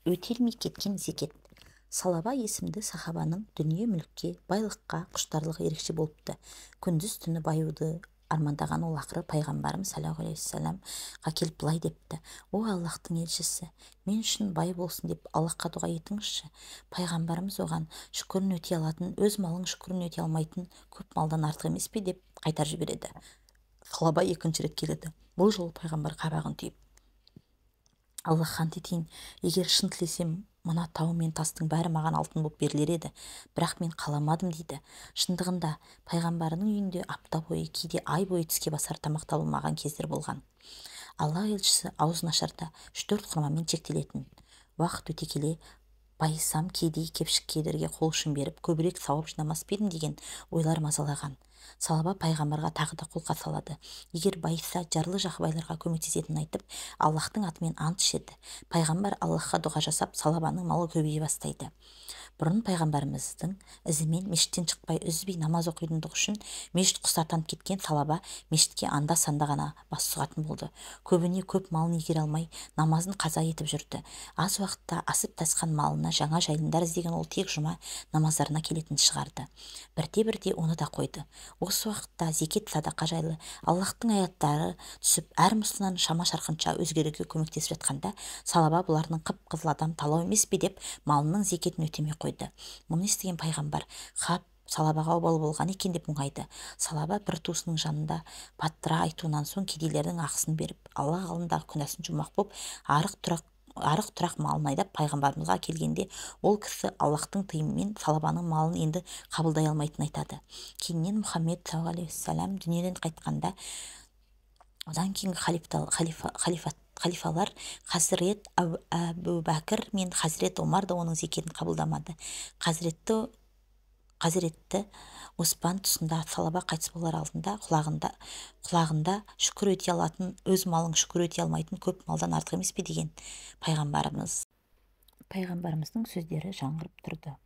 Өтелмей кеткен зекет. Салаба есімді сахабаның дүние-мүлікке, байлыққа құштарлығы ерекше болыпты. Күндіз-түні баюды армандаған ол ақыры пайғамбарымыз саллаллаху алейхи уассаламға келіп былай депті: «О Аллахтың елшісі, мен үшін бай болсын деп Аллахқа дұға етіңізші». Пайғамбарымыз оған: «Шүкірін өтей алатын, өз малың шүкірін өтей алмайтын көп малдан артық емес пе?» – деп қайтарып жібереді. Салаба екінші рет келеді. Бұл жолы пайғамбар қабағын түйіп: «Аллахқа ант етейін, егер шын тілесем, мына тау мен тастың бәрі маған алтын боп берілер еді, бірақ мен қаламадым», – дейді. Шындығында, пайғамбарының үйінде апта бойы, кейде ай бойы тіске басар тамақ табылмаған кездер болған. Аллах елшісі аузын ашарда үш-төрт құрмамен шектелетін. Уақыт өте келе байысам, кедей кепшіккелерге қол ұшын беріп, көбірек сауап жинамас па едім деген ойлар мазалаған. Салаба пайғамбарға тағы да қолқа салады. Егер байыса, жарлы жақыбайларға көмектесетінін айтып, Аллахтың атымен ант ішеді. Пайғамбар Аллахқа дұға жасап, Салабаның малы көбейе бастайды. Бұрын пайғамбарымыздың ізімен мешіттен шықпай, үзбей намаз оқитындығы үшін мешіт құсы атанып кеткен Салаба мешітке анда-санда ғана бас сұғатын болды. Көбіне көп малын игере алмай, намазын қаза етіп жүрді. Аз уақытта асып-тасқан малына жаңа жайылымдар іздеген ол тек жұма намаздарына келетінін шығарды. Бірте-бірте оны да қойды. Осы уақытта зекет, садақа жайлы Аллахтың аяттары түсіп, әр мұсылман шама-шарқынша өзгеруге көмектесіп жатқанда, Салаба бұларының қып-қызыл адам талау емес пе деп, малының зекетін өтемей қойды. Мұны естіген пайғамбар: «Хап, Салабаға обал болған екен», – деп мұңайды. Салаба бір туысының жанында баттыра айтуынан соң кедейлердің ақысын беріп, Аллах алдындағы күнәсін жумақ боп, арық-тұрақ малын айдап пайғамбарымызға келгенде, ол кісі Аллахтың тыйымымен Салабаның малын енді қабылдай алмайтынын айтады. Кейіннен Мұхаммед саллаллаху алейхи уассалам дүниеден қайтқанда, одан кейінгі халифалар Хазірет Әбубәкір мен Хазірет Омар да оның зекетін қабылдамады. Қазіретті Оспан тұсында Салаба қайтыс болар алдында құлағында «Шүкір өтей алатын, өз малың шүкір өтей алмайтын көп малдан артық емес пе?» деген пайғамбарымыздың сөздері жаңғырып тұрды.